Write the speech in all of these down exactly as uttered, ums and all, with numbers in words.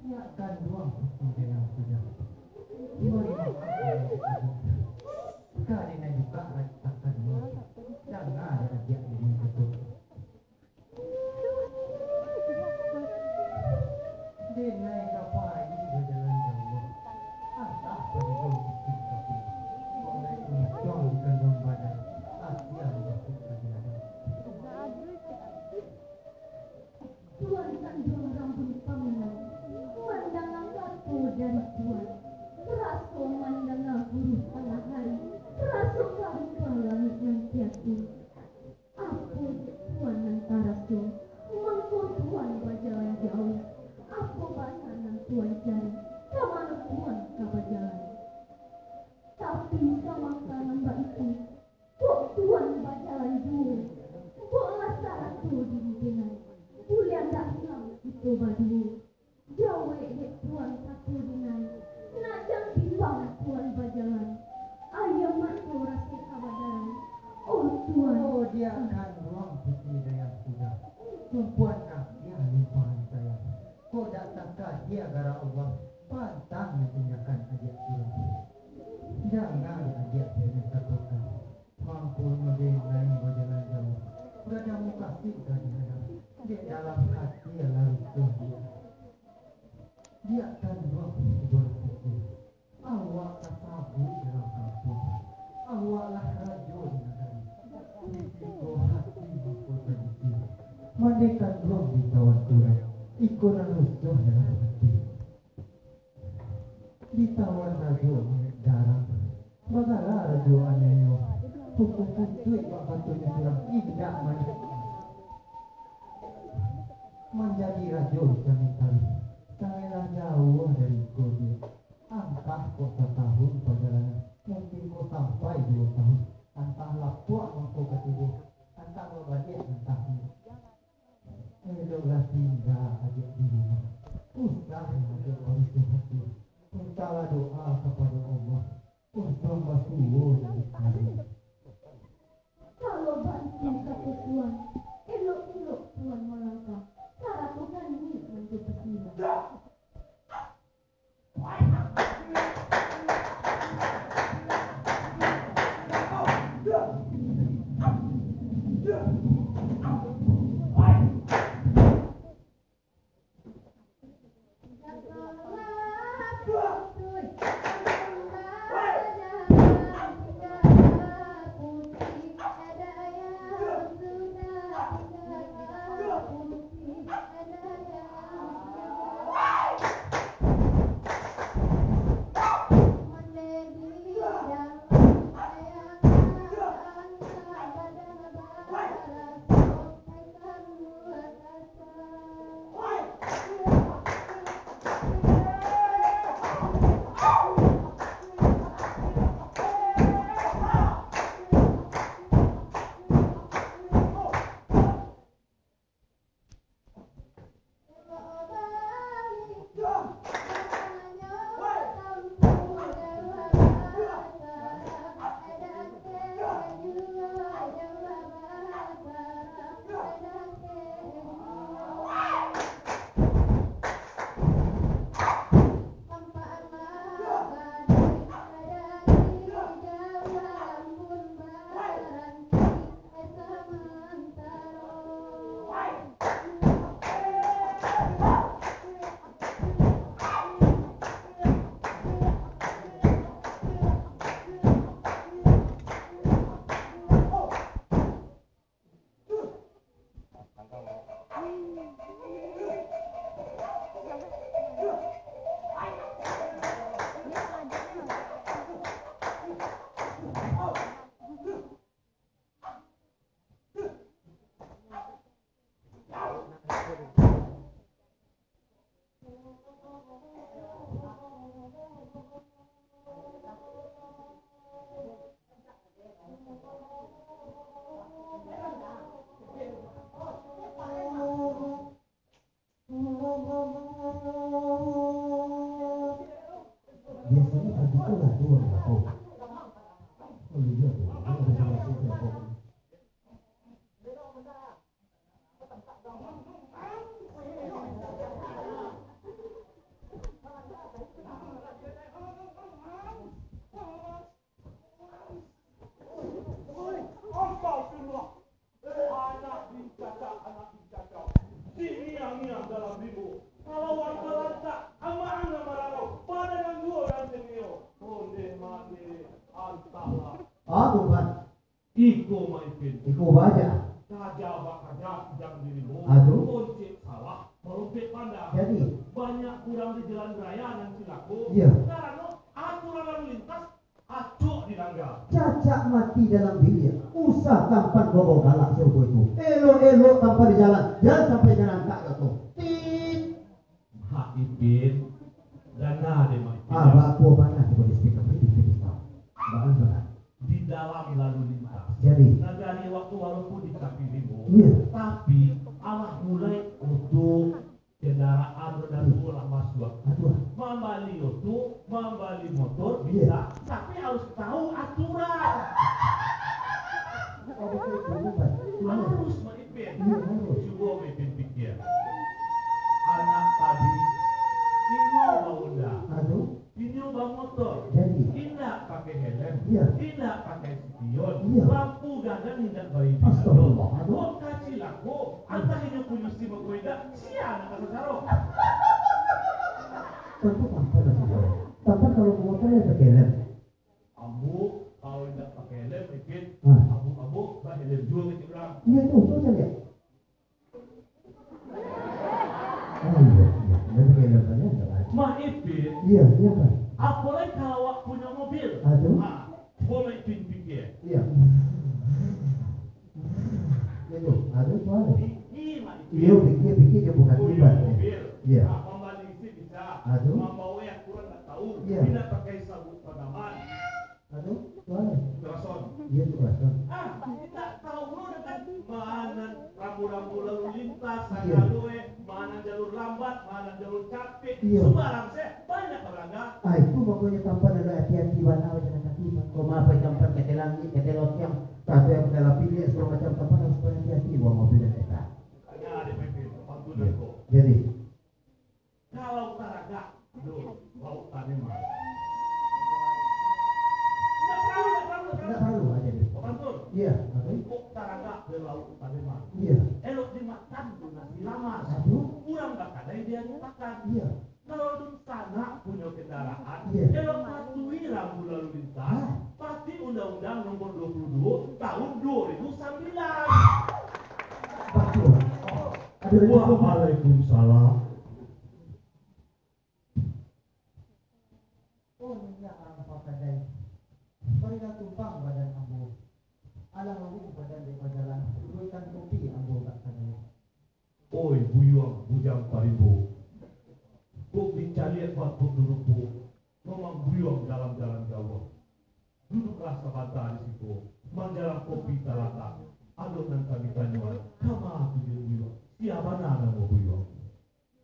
Biakan juo puti dayang sudah. Mari makan dulu. Sakali nan juga rantakan ni. Jangan diagiah demi ketuk. Denai ka pai bajalan jauah. Antah pado miskin tapi. Kok naik untuang di kanduang badan. Kasian masuk ka jalan. Tuan kanduang rambuik paminang, mandanga kato dari Tuan, raso mandanga guruah tangah hari, raso ka rupa langik nan tiati. Apo dek Tuan nan taraso, mangko Tuan bajalan jauah? Apo basa nan Tuan cari, ka mano Tuan ka bajalan? Tapi samantang nan baitu, kok Tuan bajalan juo? Kok lah sarato diri denai? Buliah ndak siang kito baduo? Jawek dek Tuan kato denai, nak jan bimbang Tuan bajalan. Aia mato raso ka badarai, oh Tuan. Oh, diakan juo puti dayang sudah. Tumpuan agiah limpahan sayang. Kok dak takah di agara Allah, pantang nan tindakan agiah pulang. Jangan agiah demi katokan. Mangkonyo denai bajalan jauah, gadang mukasuik ka dihadang, dek dalam hati lah rusuah dia. Biakan juo berpikir, awak tasabuik dalam kampuang, awak lah rajo di nagari. Di siko hati mangko taisi, mandekan juo ditawan urang, iko nan rusuah dalam hati. Ditawan rajo mangek darang, bagala rajo aniayo, hukum putuih bak katonyo surang indak manarik. Manjadi rajo di Camin Taruih, sangaiklah jauah dari iko juo. Antah kok satahun pajalanan, mungkin kok sampai duo tahun. Antah lapuak mangko ka tibo, antah babaliak antah iyo. Eloklah tingga agiah di rumah, usah agiah barusuah hati. Mintalah doa kapado Allah, untuang basuo dari kami. Kalau baitu kato Tuan, elok-elok Tuan malangkah, sarato kami manjadi sirah. Iko, Mak Ipin. Iko baja. Kaja bakaja, kijang di rimbo. Aduh. Koncik sawah, marompek panda. Jadi? Banyak urang di jalan raya nan cilako. Iyo. Karano aturan lalu lintas acok dilanggar. Cacak mati dalam biliak, usah tampan babawa galak sarupo itu. Elok-elok tampan di jalan, jan sampai jan angkak kato. Tit. Mak Ipin, danga deh, Mak Ipin. Ah, bakuah panas di body speaker, di speaker. Bahan panas. Di dalam lalu lintas. Jadi? Nagari awak tu walaupun di tapi rimbo, iya, tapi alah mulai oto kendaraan roda duo lah masuak. Aduh. Mambali oto, mambali motor, iya, bisa, tapi harus tahu aturan. Oh, betul, betul, betul. Harus, Mak Ipin. Iya, harus. Cubo Mak Ipin pikia. Anak tadi, inyo bahonda. Aduh. Inyo bamotor. Jadi? Indak pakai helm. Iya. Indak pakai spion. Iya. Lampu gadang indak baisi. Astagfirullah. Aduh. Wong ka cilako, antah inyo punyo SIM atau indak, sia nan ka sasaro. Tantu tampan lah sasaro. Tampan kalau bamotor lai pakai helm. Ambo, kalau indak pakai helm, Ipin, ah, ambo, ambo bahelm juo kecek urang. Iya tu, tu sajo. Oh, iya, iya. Mak Ipin. Iya, iya, Pak. Apo lai kalau awak punyo mobil? Aduh. Ha, cubo Mak Ipin pikia. Iya. Itu, aduh, suaro. Pikia, Mak Ipin. Iya, pikia, pikia, dia bukan punyo mobil. Iya. Ha, mambali SIM bisa. Aduh. Mambawa nan kurang ndak tahu. Iya. Indak pakai sabuk panaman. Aduh, suaro. Klakson. Iya, tu klakson. Ah, indak tahu lo dengan ma nan rambu-rambu lalu lintas, iya, sagalo, eh, ma nan jalur lambat, ma nan jalur capek. Iya. Sumbarang se, banyak balanggar. Ah, itu makonyo tampan ado hati-hati bana bajalan kaki, Pak. Kok ma pakai tampan kata langik, kata lotiang, kata yang kata lapilek, segala macam tampan harus hati-hati bawa mobil dan kereta. Hanya ada pemimpin, pantun. Iya. Dari? Kalau taragak, aduh, lautan emang. Indak paralu, indak paralu, indak paralu. Indak paralu, aja deh. Bapak Antul. Iya, oke. Kok taragak di lautan emang? Iya. Elok dimakan tu nasi lamas. Aduh. Urang bakadai diarupakan. Iya. Kalau dunsanak punyo kendaraan, iya, elok patuhi rambu lalu lintas, ah, patuhi Undang-Undang Nomor dua puluh dua Tahun dua ribu sambilan. Batua. Waalaikumsalam. Oh, Niniak Angku Kadai, marilah tumpang badan ambo. Alah lawik badan dek bajalan, buekkan kopi ambo ka kadai. Oi, Buyuang Bujang Parimbo, kok dicaliak batuak duduak, mamang Buyuang dalam jalan jauah. Duduklah sabanta di siko, manjalang kopi talatak. Ado nan kami tanyoan, kama tu dek Buyuang? Sia bana namo Buyuang?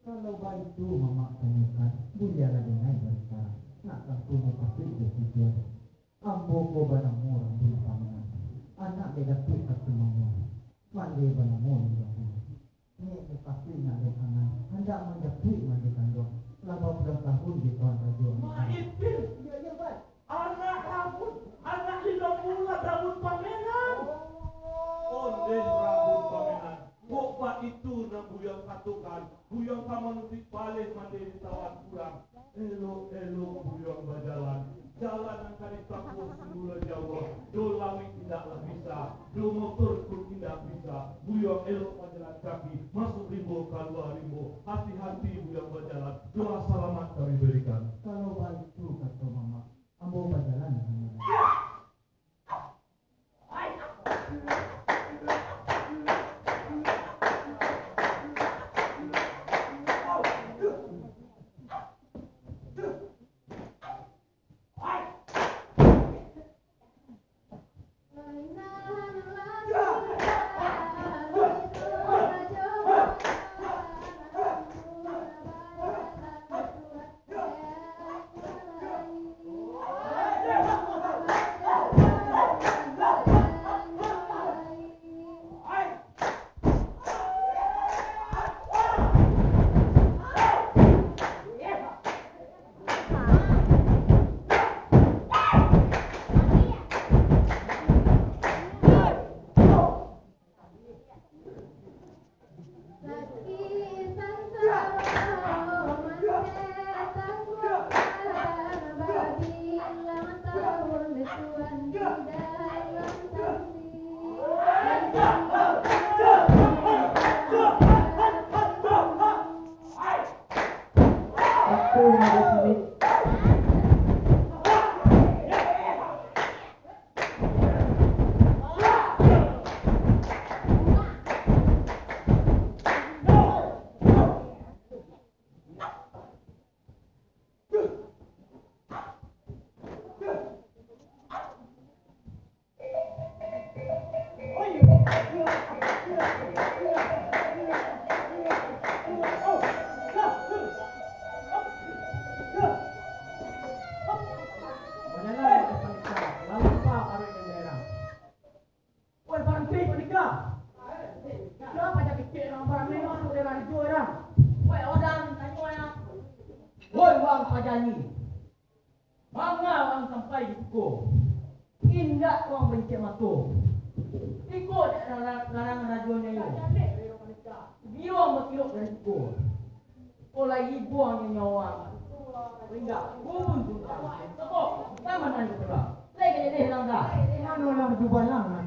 Kalau baitu Mamak tanyokan, buliahlah dengai barita. Nak tantu mukasuik jo tujuan. Ambo ko banamo Rambun Pamenan, anak dek Datuak Katumanguang, mande banamo Lilambua. Nek mukasuik nak dek angan, handak manjapuik mande kanduang, lah bapuluah tahun ditahan rajo. Mak Ipin! Iyo, iyo, Pai. Anak Rambun, anak Lilambua, Rambun Pamenan. Ondeh Rambun Pamenan, kok baitu nan Buyuang katokan, Buyuang ka manutuik baleh mande ditawan urang. Elok-elok Buyuang bajalan, jalan nan ka ditampuah sungguahlah jauah, jo lawik indaklah bisa, jo motor pun indak bisa, Buyuang elok bajalan kaki, masuak rimbo, kalua rimbo, hati-hati Buyuang bajalan, doa salamat kami barikan. Kalau baitu kato Mamak, ambo bajalan. Ai, iko. Indak urang bancek mato. Iko dek larang, larang rajo nyo. Biro bakilok dari iko. Ko lai ibuang nyo nyawa. Indak, kubun tu. Toko, sama nan kepala. Lai ka jadi hilang dah. Mano lah dubalang nan.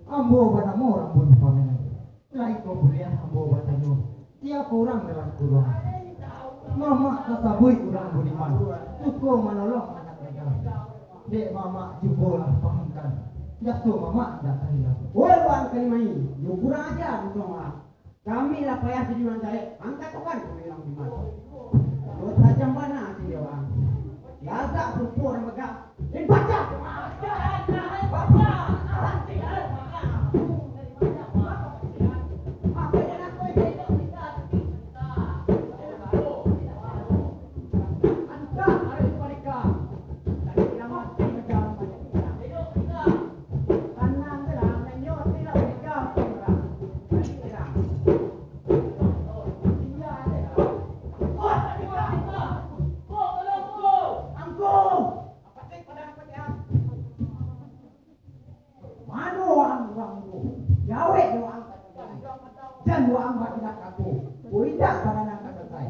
Ambo banamo Rambun Pamenan. Lai ko buliah ambo batanyo, siapo urang dalam kurungan? Mamak tasabuik urang budiman, suko manolong anak dagang. Dek mamak jubolah pahamkan, jaso mamak indak tahilang. Woi, Bang Kalimai, yo kurang aja buto mamak. Kami lah payah tujuan jalek, angkat tokan kami urang budiman. Yo tajam bana ati urang. Lagak rupo urang bagak. Mano waang urang tu? Jawek dek waang. Jan waang bakindak kato, ko indak paranang ka salasai.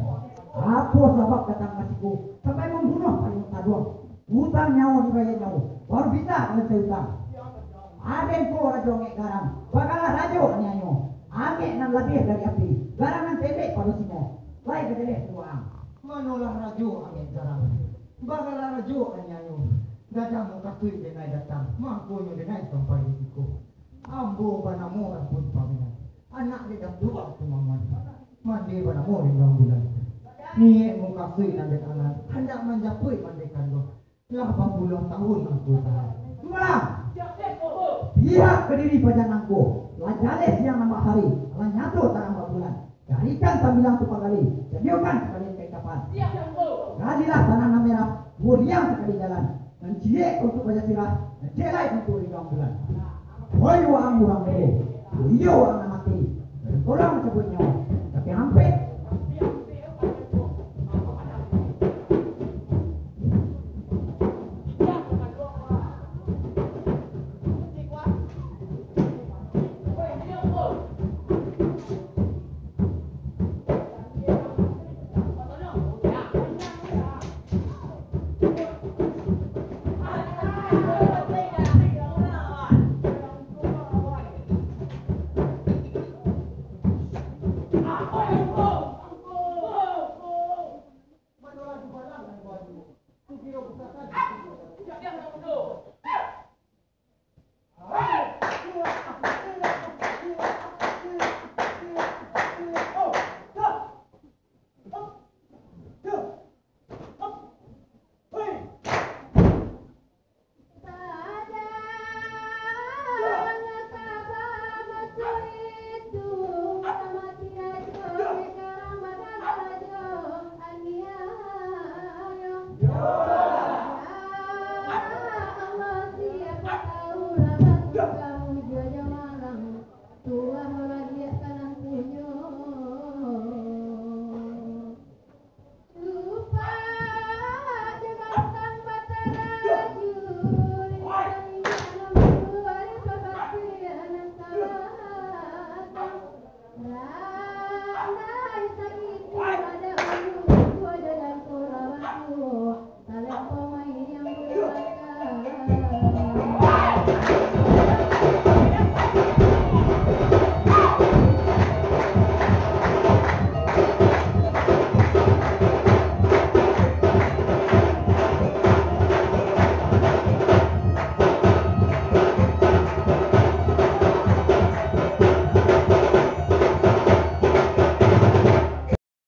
Apo sabab datang ka siko, sampai mambunuah paling taduang? Utang nyawo dibayia nyawo, baru bisa ka salasai utang. Aden ko rajo angek garang, bagalah rajo aniayo. Angek nan labiah dari api, garang nan pendek pado singo. Lai ka jaleh tu waang. Manolah rajo angek garang, bagalah rajo aniayo. Gadang mukasuik denai datang, mangkonyo denai sampai di siko. Ambo banamo Rambun Pamenan, anak dek Datuak Tumaman. Mande banamo Rindang Bulan. Niek mukasuik nan dek anak, handak manjapuik mande kanduang. Lah bapuluah tahun nangko tahan. Malam! Pihak ka diri paja nangko, lah jaleh siang nambah hari, lah nyato tarang babulan. Carikan sambilan tu pagali, sadiokan sakali kain kapan. Galilah tanah nan merah, buliang sakali jalan. Nan ciek untuak paja sirah, nan ciek lai untuak Rindang Bulan. Woi waang urang mudo, iyo waang nan mati. Tolong cabuik nyawo, tapi ampek